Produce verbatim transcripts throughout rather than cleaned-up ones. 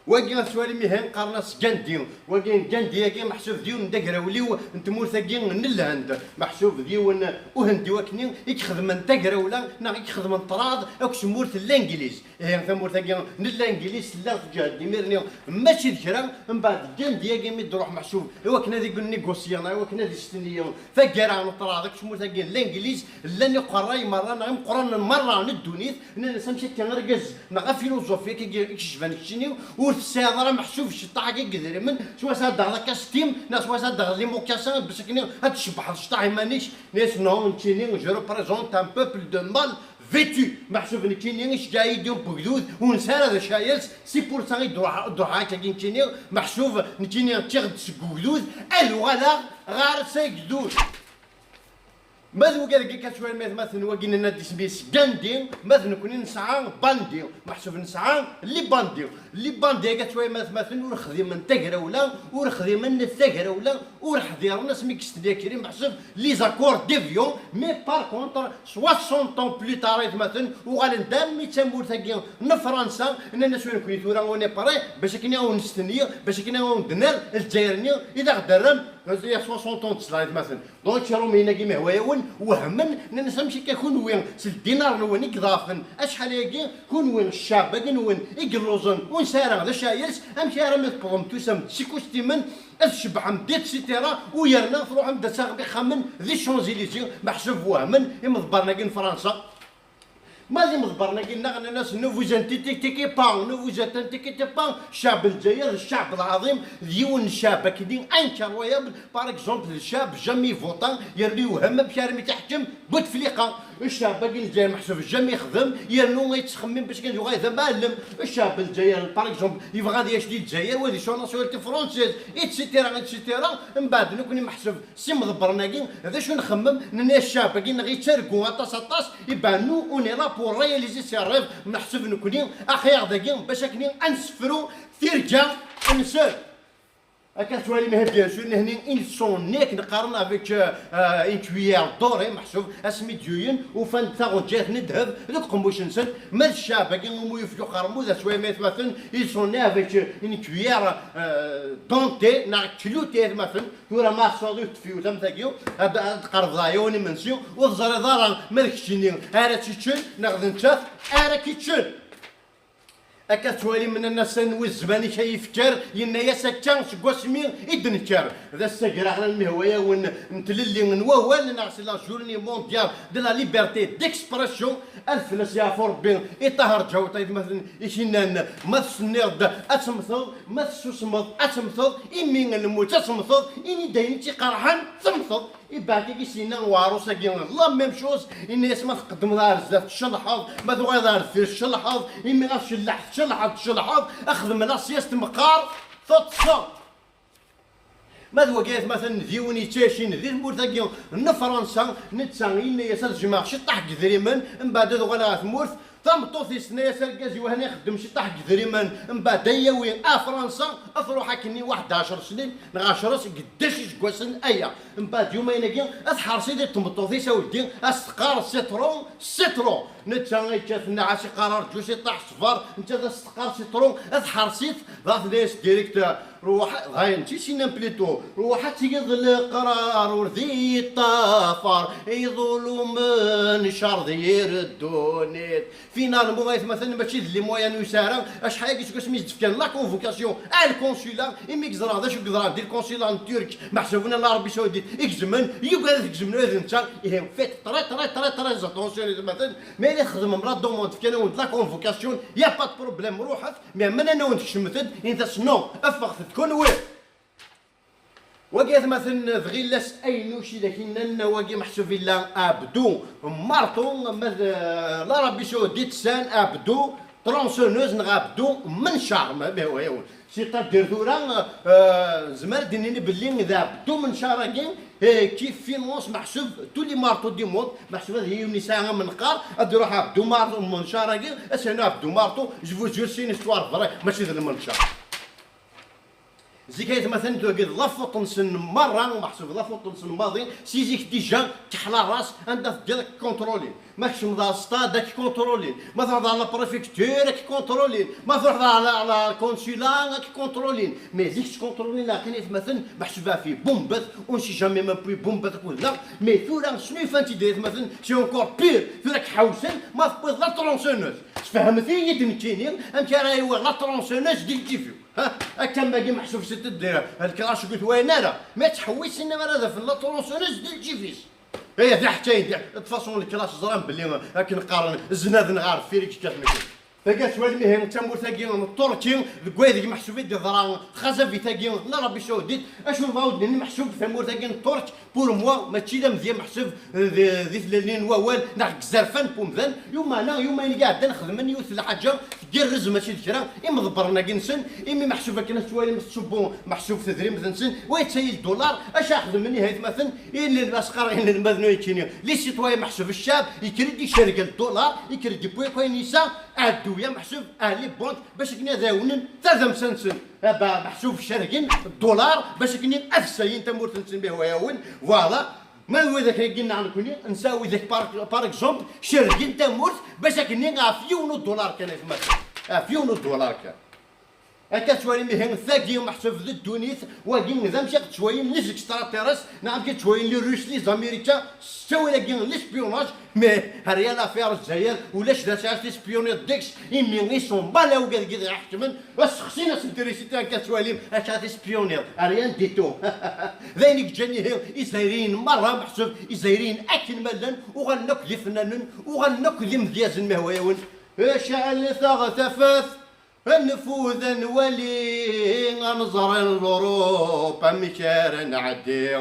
Wagi ad twalim ihi qqaren-as Gandhi. Wagi Gandhi-agi meḥsub d yiwen d agrawliw n tmurt-agi n Lhend. Meḥsub d yiwen uhendi wakken i ixedmen tagrawla neɣ i ixedmen ṭṭrad akk s tmurt n Langliz. Ihi tamurt-agi n Langliz tella tǧehd imir-nni mačči d kra. Mbeɛd Gandhi-agi mi d-ruḥ meḥsub i wakken ad igun-, négocier neɣ i wakken ad istenyi taggara n ṭṭrad akk s tmurt-agi n Langliz, llan iqerray merra neɣ imeqqranen merra n ddunit, nnan-as amek akka argaz neɣ afiluẓuf akka i yecban keččini ur tesɛiḍ ara meḥsub cṭaḥ akka n yedrimen, swaswa ad d-taɣeḍ akastim neɣ swaswa ad d-taɣeḍ les mocassins, bac akken ad tcebbḥeḍ cṭaḥ iman-ik. Nnan-as non, nekkini je représente un peuple de mal vêtu. Meḥsub nekkini iceggeɛ-iyi-d yiwen n wegdud ur nesɛi ara d acu ara yels, c'est pour ça i d-ruḥeɣ, d-ruḥeɣ akkagi nekkini. Meḥsub nekkini ččiɣ-d seg wegdud ad uɣaleɣ ɣer s agdud. Ma d wigad-agi akka ttwalim atmaten, wagi nenna-d isem-is Gandhi, ma d nekkni nesɛa Bandi, meḥsub nesɛa les bandits. Les bandits akka ttwalim atmaten ur xdimen tagrawla, ur xdimen tagrawla, ur ḥdiren asmi i yestenyi akrim, meḥsub les accords d'Évian, mais par contre soixante ans plus tard atmaten uɣalen-d armi d tamurt-agi n Fransa, nnan-as nekkni tura on est prêt bac akken ad wen-nestenyi, bac akken ad wen-d-nerr Lezzayer-nni i d aɣ-d-terram. Il y a soixante ans de cela atmaten. Donc Iṛumyen-agi mi hwa-yawen wehmen, nnan-as amek akka kunwi s ldinar-nwen i iḍeɛfen acḥal-agi, kunwi ccɛeb-agi-nwen i yelluẓen ur nesɛi ara d acu ara yels, amek armi tewwḍem tusam-d s ikustimen ad tcebbḥem-d et cetera, u yerna truḥem-d ad taɣem ixxamen di Champs-Élysées, meḥsub wehmen imḍebbren-agi n Fransa. Ma d imḍebbren-agi nneɣ nnan-as ne vous inquiétez pas, ne vous inquiétez pas, ccɛeb n Lezzayer d ccɛeb lɛaḍim, d yiwen n ccɛeb akkenni incroyable. Par exemple d ccɛeb jamais votant, yernu yewhem amek armi t-iḥkem Bouteflika. Ccɛeb-agi n Lezzayer meḥsub jamais yexdem, yernu yettxemmim bac kan yuɣal d amɛellem. Ccɛeb n Lezzayer par exemple yebɣa ad yacti Lezzayer, wa d son nationalité française, et cetera et cetera. Mbeɛd nekkni meḥsub s imḍebbren-agi d acu nxemmem? Nenna ccɛeb-agi neɣ yettargu aṭas aṭas, iban nous on est là pour réaliser ses rêves. Meḥsub nekkni axi-yaɣ dagi bac akken ad nessefru tirga-nsen. Akka tettwalim ihi bien sûr nehni ils sont nés akken qqaren avec euh, euh, une cuillère dorée, meḥsub asmi d-yuyen ufan-d taɣenǧayt n ddheb deg uqemmuc-nsen. Ma d ccɛeb-agi umi yufeg uqermud, ad twalim atmaten ils sont nés avec euh, une cuillère euh, dentée neɣ cloutée atmaten. Tura ma tesswaḍ yiwet tefyut am tagi, ad ad tqerrbeḍ ɛyawen imensi, ur teẓriḍ ara ma d keččini ara tt-iččen neɣ d nettat ara k-iččen. Akka tettwalim, nnan-as anwi zzman-ik ay ifker, yenna-yas akka seg wasmi i d-nekker. D ass agraɣlan mi hwa-yawen n tlelli n wawal neɣ c'est la journée mondiale de la liberté d'expression. Ad fell-as yeɛfu Rebbi i Ṭaher Ǧawṭa, aytmaten i k-innan ma testenniḍ-d ad temmteḍ, ma tessusmeḍ ad temmteḍ, imi lmut ad temmteḍ, ini-d ayen i tt-iqerḥen temmteḍ. Ibeɛd-agi s-yenna uɛrus-agi la même chose, yenna-yas ma tqeddmeḍ ar zdat tcelḥeḍ, ma tuɣaleḍ ar deffir tcelḥeḍ, imi ɣef cellaḥ tcelḥeḍ tcelḥeḍ, xdem la sieste meqqar teṭṭseḍ. Ma d wagi atmaten d yiwen yettɛicin di tmurt-agi n Fransa, netta yenna-yas ad jemɛeɣ ciṭṭaḥ n yedrimen, mbeɛd ad uɣaleɣ ɣer tmurt. Tameṭṭut-is tenna-yas argaz-iw, hani xeddem ciṭṭaḥ n yedrimen, mbeɛd ad yawi a Fransa, ad truḥ akkenni waḥed ɛecṛ snin neɣ ɛecṛa seg ddac iseggasen aya. Mbeɛd yumayen-agi ad tḥerṣ-id i tmeṭṭut-is, a weldi, ad s-teqqar citron, citron. Netta yekkat nneɛas, iqqar arǧu ciṭṭaḥ, ṣber, netta ad s-teqqar citron, ad tḥerṣ-it, dɣa tenna-yas direct, ruḥ, dɣa netta i s-yennan plutôt, ruḥ ad tgeḍ leqrar ur d-yeṭṭafar, iḍul umencar d yir ddunit. Finalement aytmaten mačči d les moyens ur yesɛi ara, acḥal-agi seg wasmi i s-d-fkan la convocation à le consulat, imi yeẓra d acu yeḍran di le consulat n Turc, meḥsub n l'Arabie Saoudite i gezmen, yugad ad t-gezmen ula d netta. Ihi faites très très très très attention aytmaten, ma yella txedmem la demande fkan-awen-d la convocation, y a pas de problème, ruḥet, mais ma nnan-awen-d kecmet-d, init-as non, ffɣet-d kunwi. Wagi atmaten d Ɣilas Aynuc i d ak-innan, wagi meḥsub illa Abdou Martou, ma d l'Arabie Saoudite sɛan Abdou tronçonneuse neɣ Abdou Menchar, ma d awayawen. C'est-à-dire tura euh, nezmer ad d-nini belli d Abdou Menchar-agi euh, qui finance meḥsub tous les marteaux du monde, meḥsub ad yiwen yesɛa amenqar, ad iruḥ Abdou Mar-, Menchar-agi, ad s-yini Abdou Martou, je vous jure c'est une histoire vraie, mačči d lmenchar. Zik ay atmaten, tagi d la faute-nsen merra, meḥsub la faute-nsen maḍi, si zik déjà kḥel ras, anda teddiḍ ad k-kontrolin. Ma kecmeḍ ɣer stade ad k-kontrolin. Ma truḥeḍ ɣer la préfecture ad k-kontrolin. Ma truḥeḍ ɣer la, la consulat ad k-kontrolin. Mais zik ttkontrolin akken ay atmaten, meḥsub ɣef i bumbet, on sait jamais ma puis bumbet akked da. Mais tura snufan-tt-id ay atmaten, c'est encore pire. Tura k-ḥewsen, ma tewwiḍ la tronçonneuse. Sfehmet-iyi-d nekkini amek ara awiɣ la tronçonneuse di lǧif-iw. Ha, akka magi meḥsub si teddir, lkrac ur t-walan ara. Ma ttḥewwisen ara ad afen la tronçonneuse di lǧif-is. Aya d aḥekkay, d façon lkrac ẓran belli akken qqaren znaden ɣer deffir i yekkat nekk. Tagi ad twalim ihi d tamurt-agi n Turki, deg waydeg meḥsub i d-yeḍra txazabit-agi n Arabie Saoudite, acu n ḍawden meḥsub tamurt-agi n Turk, pour moi, mačči d amedya meḥsub di, di tlelli n wawal, neɣ deg izerfan n umdan, yumana, yumayen i iɛeddan xedmen yiwet n lḥaǧa tgerrez mačči d kra, imḍebbren-agi-nsen, imi meḥsub akken ad twalim tettṣubbu meḥsub tedrimt-nsen, wa yettayi ddulaṛ, acu xedmen ihi atmaten, ilel asqar inelmaden ur yettini, les citoyens meḥsub ccɛeb, yekker-d icerreg ddulaṛ, yekker-d yewwi akk ayen yesɛa, ɛeddu ya meḥsub, ah, les banques, bac akken ad awnen tadamsa-nsen. Ah, ba-, meḥsub cerrgen ddulaṛ, bac akken ad ssayin tamurt-nsen, bih wa yawen, voilà. Ma d widak-agi nneɣ nekni, nesɛa widak par, par exemple, cerrgen tamurt, bac akken ɣef yiwen uddulaṛ kan ay atmaten. Ɣef yiwen uddulaṛ kan. Akka tettwalim ihi tagi meḥsub d ddunit, wagi d amek i ɣ-ttwalin les extraterrestres, neɣ amek i ttwalin les Russes, les Américains, s ttawil-agi n l'espionnage, mais rien à faire Lezzayer, ulac d acu ara tispiyuniḍ deg-s, imi ils sont malawga deg i ɣ-iḥekmen, sexsin asentricité akka tettwalim, acu ara tispiyuniḍ, rien du tout. D ayen i yeǧǧan ihi Izzayriyen merra meḥsub, Izzayriyen akken ma llan, uɣalen akk d ifennanen, uɣalen akk d imedyazen mehwayawen. Icɛel taɣ tafat, Nfud ad nwali, ad nẓer l'Europe amek ara nɛeddi.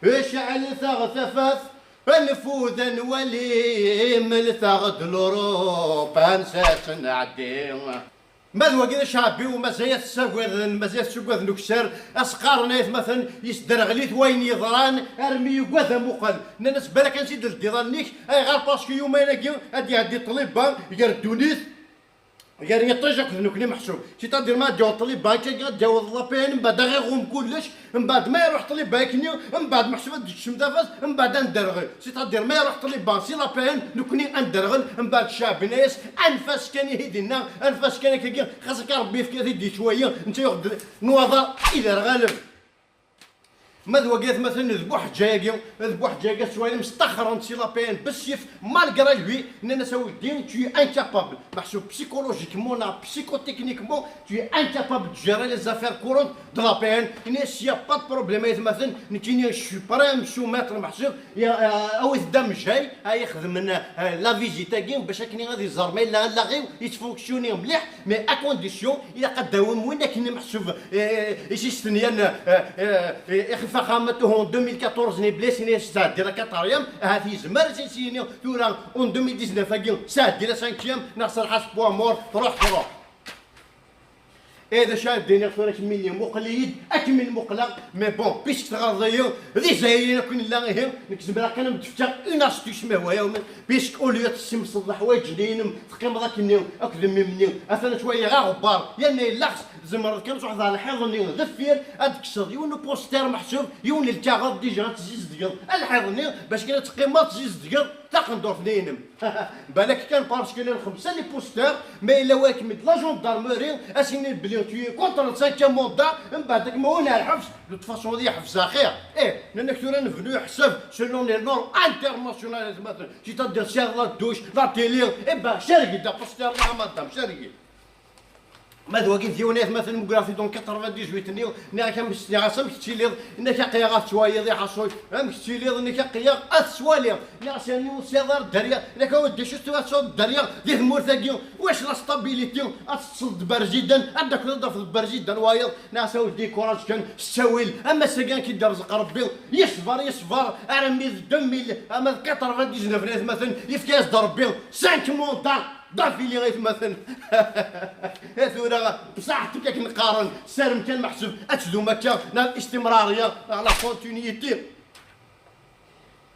Icɛel taɣ tafat, nfud ad nwali, mlet-aɣ-d l'Europe ansa ad tt-nɛeddi. Ma d wagi d aceɛbi-w, mazal ad t-ssagaden, mazal ad t-ssagaden ukessar, ad s-qqaren ay atmaten, yesderɣel-it wayen yeḍran, armi yugad amuqel. Nnan-as: "Balak ansi d-teldiḍ allen-ik." Ayɣer? Parce que yumayen-agi ad d-iɛeddi ṭṭliba gar ddunit, gar yiṭij akked nekni meḥsub. C'est-à-dire, ma ad d-yaweḍ ṭṭliba, akka ad d-yaweḍ l'A P N, mbeɛd ad ɣ-iɣum kullec, mbeɛd ma iruḥ ṭṭliba akkenni, mbeɛd meḥsub ad d-tekcem tafat, mbeɛd ad nderɣel. C'est-à-dire, ma iruḥ ṭṭliba si l'A P N, nekni ad nderɣel, mbeɛd ccɛeb yenna-yas: "Anef-as kan ihi dinna, anef-as kan akkagi, xas akka Rebbi yefka-t-id i cwayi, netta yuɣ-d nwaḍer iderɣalen." Ma d wagi atmaten d Buḥeǧǧa-agi, d Buḥeǧǧa-agi ad twalim staxren-t si l'A P N bessif, malgré lui, nnan-as: "A weddi, tu es incapable, meḥsub psychologiquement neɣ psychotechniquement, tu es incapable de gérer les affaires courantes de l'A P N." Yenna-as: "Il n'y a pas de problème ay atmaten, nekkini je suis prêt à me soumettre meḥsub, ya, euh, awit-d amejjay, ay ixedmen, euh, la visite-agi, bac akken ad iẓer ma yella allaɣ-iw yettfunksyuni mliḥ." Mais à condition, ilaq ad d-tawim win akken meḥsub, eh, i s-istenyan, eh, eh, eh, ixef axxamatuhu en deux mille quatorze n Iblis, ini s-tɛeddi la quatrième, ahat yezmer ad s-yini tura en deux mille dix-neuf agi, sɛeddi la cinquième, neɣ serḥ-as poids mort, truḥ, truḥ. Eh, d acu ara d-iniɣ tura kemmini, muqel-iyi-d, akken mi muqleɣ, mais bon, puisque tɣaḍeḍ-iyi, d Izzayriyen akk nella ihi, nekk zemreɣ kan ad m-d-fkeɣ une astuce, mais wa yawen, puisque au lieu ad tessimseḍ leḥwayeǧ-nni-inem, teqqimeḍ akkenni akked mmi-m-nni, atan ad twaliḍ aɣebbar yerna yella ɣes, tzemreḍ kan ad truḥeḍ ɣer lḥiḍ-nni deffir, ad d-tekkseḍ yiwen upuster meḥsub, yiwen n lkaɣeḍ, déjà ad tzizdgeḍ lḥiḍ-nni, bac kan ad teqqimeḍ tzizdgeḍ taqendurt-nni-inem. Balak kan parce que llan xemsa les posters, ma yella wakem-id la gendarmerie, ad s-inin belli tu es contre le cinquième mandat, mbeɛd akken ma win ar lḥebs, de toute façon ad yeḥbes axir. Eh, nnan-ak tura nebnu ḥsab selon les normes internationales, atmaten. C'est-à-dire, serre la douche, la télé, eh ben, cerreg-d aposter-nni, a madame, cerreg-it. Ma d wagi d yiwen, atmaten, mugreɣ-t-id en quatre-vingt-dix-huit-nni, nniɣ-ak amek, nniɣ-as amek tettiliḍ, nniɣ-ak aql-aɣ ad tettwaliḍ iḥaṣul, amek tettiliḍ, nniɣ-ak aql-aɣ ad tettwaliḍ, nniɣ-as yerni ur tesɛiḍ ara dderya, nniɣ-ak a waddi acu tettwaliḍ dderya di tmurt-agi, wac la stabilité, ad teṭṭseḍ d berzidan, ad d-takiḍ ad d-tafeḍ berzidan wayeḍ, nniɣ-as a waddi kuraǧ kan, s ttawil, am ass-agi ad k-id-irzeq Rebbi, yeṣber, yeṣber, armi d deux mille, ama d quatre-vingt-dix-neuf, atmaten, yefka-yas-d Rebbi cinq mandats. D'affilée, atmaten. Eh, tura, bṣaḥ, tuk akken qqaren, ssarem kan meḥsub, ad tdum akka, neɣ istimrariya, neɣ la continuité.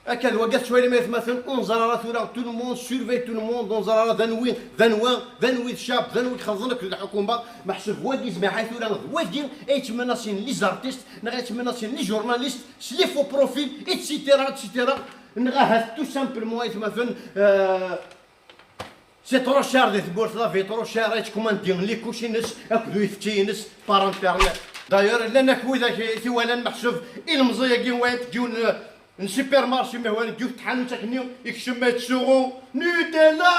Akka d wagi tettwalim ay atmaten, ur neẓri ara tura, tout le monde surveille tout le monde, ur neẓri ara d anwi, d anwa, d anwi d ccab, d anwi ixelḍen akked lḥukuma. Meḥsub wagi zmaḥay tura d wagi ay yettmenacin les artistes, neɣ ay yettmenacin les journalistes s les faux profils, et cetera, et cetera. Neɣ ahat tout simplement ay atmaten, euh, c'est trop cher di tmurt, la vie trop chère, ay yettkumandi les couches-ines akked uyefki-ines par internet. D'ailleurs, llan akk widak i t-iwalan meḥsub ilemẓi-agi wayeḍ deg yiwen n supermarché, mi hwan deg yiwet n tḥanut akkenni, ikcem ma yettsuɣu Nutella,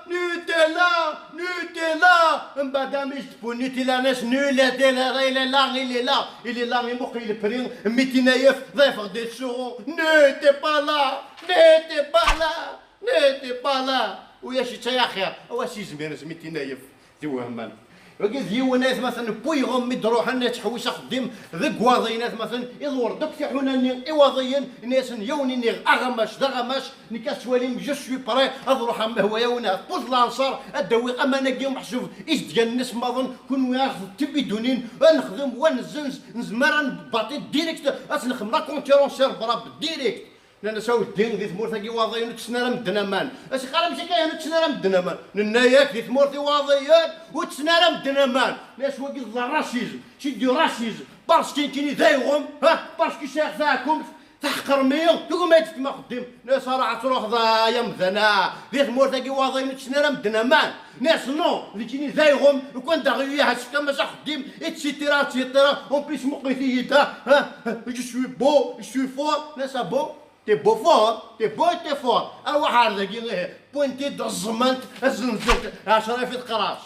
Nutella, Nutella. Mbeɛd am is tpun Nutella, nas Nutella, il est là, il est là, il est là, imuqel le prix, mitinayef, ḍayfeɣ-d yettsuɣu Nutella, Nutella. N'était pas là. Ulac itta axir, awa s izmir zmitinayef d iwehman. Wagi d yiwen ay atmaten n wayɣem mi d-ruḥen ad tḥewwes axeddim deg waḍiyen ay atmaten, iḍwer-d akk tiḥuna-nni i waḍiyen, ini-asen yawen iniɣ aɣamac d aɣamac, nekk ad tettwalim je suis prêt ad ruḥeɣ ma hwa yawen ɣef put lanṣer ad d-awiɣ aman-agi umeḥsub izedgan-nni semmaḍen, kunwi aɣ-d tibidunin ad nexdem wa nezzenz, nezmer ad nbaṭi direct, ad tt-nexdem la concurrence irbrab direct. Nnan-as a weddi di tmurt-agi waḍiyen ur ttessin ara medden aman. As iqqar amek akka ur ttessin ara medden aman? Nenna-yak di tmurt iwaḍiyen ur ttessin ara medden aman. Nnan-as wagi d racisme, c'est du racisme. Parce que nekkini d ayɣem, ha? Parce que sɛiɣ taɛkumt, teḥqrem-iyi, tugum ad d-tefkem axeddim. Nnan-as ara ad truḥeḍ ay amdan-a, di tmurt-agi waḍiyen ur ttessin ara medden aman. Nnan-as non, nekkini d ayɣem, lukan d aɣyul-a ad tefkem-as axeddim, et cetera, et cetera. En plus muqlet-iyi-d, ha? Ha? Je suis beau, je suis fort. Nnan-as ah bon? T'es beau fort, t'es beau et t'es fort. Arwaḥ ar dagi, ihi, wwint-d ẓẓment, azenzent ɛecra fi teqrac.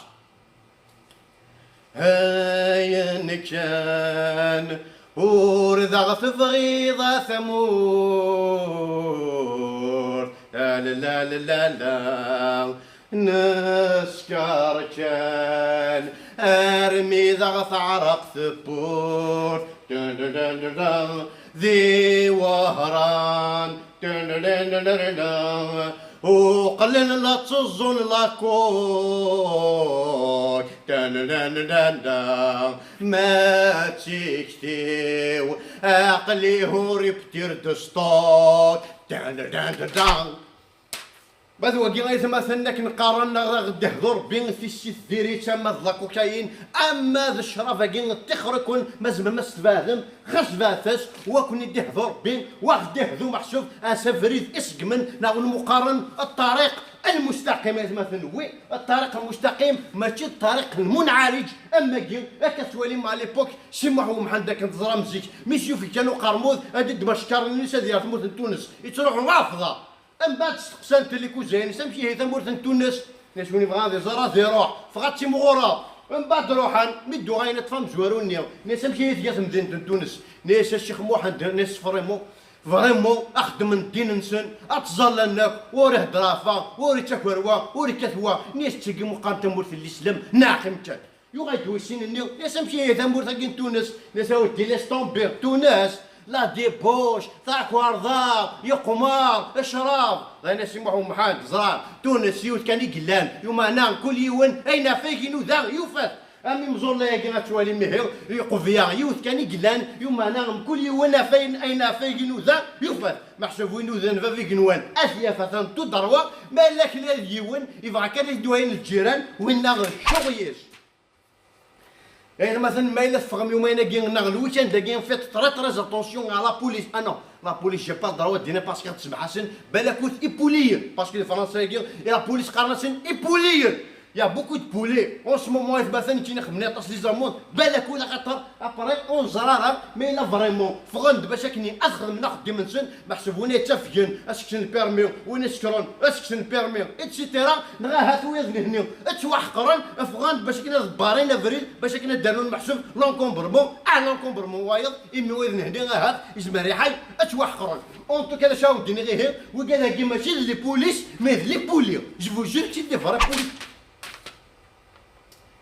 Ayen kan, ur d aɣ-tebɣiḍ a tamurt. La, la, la, la, la. Nesker kan armi d aɣ-teɛreq tewwurt. Dun, dun, dun, dun, dun. Di Wehran. Dun, dun, dun, dun, dun, dun. Uqlen la tteẓẓun la coque. Dun, dun, dun, dun, dun. Ma d tikti-w, aql-i ur ibtir de stock. Dun, dun, dun, dun, dun. Ma d wagi ay atmaten akken qqaren, neɣ ad aɣ-d-ihdu Rebbi tissit diri-tt, ama d la cocaïne, ama d ccrab-agi ṭṭixer-iken, ma tzemrem ad s-tbeɛdem, xas beɛdet-as, wa ken-id-ihdu Rebbi, wa aɣ-d-ihdu meḥsub, as abrid iseggmen, neɣ umi qqaren ṭṭariq lmustaqim ay atmaten. Oui, ṭṭariq lmustaqim, mačči ṭṭariq lmunɛarij, am wagi, akka tettwalim à l'époque, Si Muḥ Umḥend akken teẓram zik, mi s-yufeg kan uqermud, ad d-iddem acekkaṛ-ines ad yerr tmurt n Tunes, ittruḥu afḍa. Mbeɛd steqsan-t likuza-ines amek ihi tamurt n Tunes? Nnan-as win ibɣan ad iẓer ad iruḥ, ffeɣ ad timɣureḍ. Mbeɛd ruḥen, mi d-uɣalen ad ṭṭfen amezwaru-nni, nnan-as amek ihi tga temdint n Tunes? Nnan-as a Ccix Muḥend, nnan-as vraiment, vraiment, ad xeddmen ddin-nsen, ad ttẓallan akk, ur ihedder ɣef wa, ur ittaker wa, ur ikkat wa, nnan-as d tagi i meqqaren tamurt n Lislam, neɣ amek kan. Yuɣal-d wis sin-nni, nnan-as amek ihi tamurt-agi n Tunes? Nnan-as a weddi laisse tomber, Tunes, la débauche, takerḍa, yeqmar, ccrab. Nnan-as i Muḥ Umḥend, ẓran, Tunes yiwet kan i yellan, yumeɛna kul yiwen ayen ɣef ay inuda yufa-t. Am imẓulla-agi ad twalim ihi, iqebya yiwet kan i yellan, yumeɛna mkul yiwen ɣef ayen, ayen ɣef ay inuda yufa-t. Meḥsub win inudan bab igenwan ad t-yaf atan tout droit, ma yella kra d yiwen, yebɣa kan ad d-wayen lǧiran, winna d cceɣl-is. Ay atmaten, ma yella teffɣem yumayen-agi neɣ le week-end-agi, faites très très attention à la police. Ah non, la police, j'ai pas le droit de dire parce que ad tsemḥasen, balakut ipuliyen, parce que les Français-agi, et la police qqaren-asen ipuliyen. Il y a beaucoup de poulets. En ce moment, ay atmaten, nekkini xedmen aṭas les amendes, balakut axaṭer après ur neẓri ara ma yella vraiment ffɣen-d bac akken ad xedmen axeddim-nsen, meḥsub win yettafgen ad s-kksen le permis, win isekren ad s-kksen le permis, et cetera. Neɣ ahat wiyaḍ nehni ad ttwaḥeqren, ffɣen-d bac akken ad bbaren abrid, bac akken ad d-rnun meḥsub l'encombrement, ah l'encombrement wayeḍ, imi wiyaḍ nehni ahat izmer iḥay ad ttwaḥeqren. En tout cas, d acu ara wen-d-iniɣ ihi, wigad-agi mačči d les polices, mais d les poulets. Je vous jure que c'est des vrais poulets.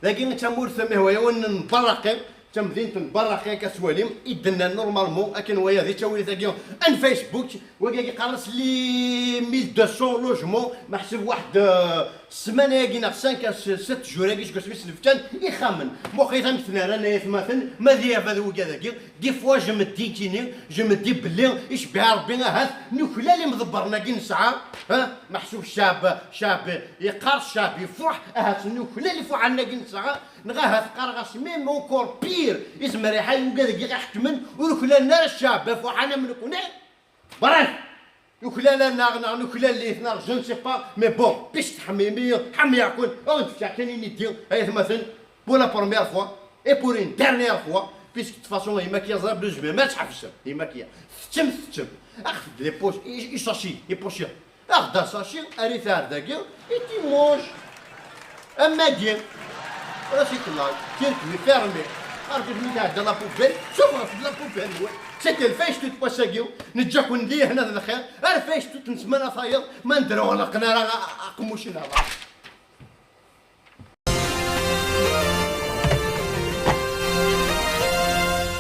Dagi d tamurt, mi hwa yawen, n Barraqi, Tamdint n Berraq akka tettwalim i d-nnan normalement akken waya di ttawilat-agi n Facebook, wagi yeqqar-as les mille deux cents logements, meḥsub waḥed ssmana-agi neɣ cinq à sept jours-agi seg wasmi s-nefkan ixxamen. Muqel amek ten-rran ay atmaten, ma d abad wigad-agi. Des fois je me dis kini, je me dis belli icebbeḥ Rebbi ahat nuklal imḍebbren-agi nesɛa, ha? Meḥsub ccɛeb, ccɛeb yeqqar, ccɛeb ifuḥ, ahat nuklal ifuḥan-agi nesɛa. Neɣ ahat qqareɣ-as même encore pire, izmer iḥay wigad-agi ɣ-iḥekmen ur uklalen ara ccɛeb afuḥan am nekni. Bref, nuklal-aneɣ neɣ nuklal-it neɣ je ne sais pas, mais bon, puisque tḥemmim-iyi, ḥemmleɣ-ken, ad wen-d-fkeɣ kan inidi ay atmaten, pour la première fois et pour une dernière fois, puisque de toute façon yemma-k-ya ẓriɣ belli ur tezmirem ad tḥebsem, yemma-k-ya tettem, tettem, aɣet-d les poches, i sachets, les poches. Aɣ-d asaci, ar-it ar dagi, i timuc. Am wagi. Recyclage, circuit fermé. Arǧut mi tɛedda la poubelle, sufɣet-d la poubelle, ouais. C'était lfayectut n wass-agi, neǧǧa-ken di hna d lxir, ar fayectut n ssmana tayeḍ, ma nedder ur ɣlaqen ara a-, a-, aqemmuc-nneɣ.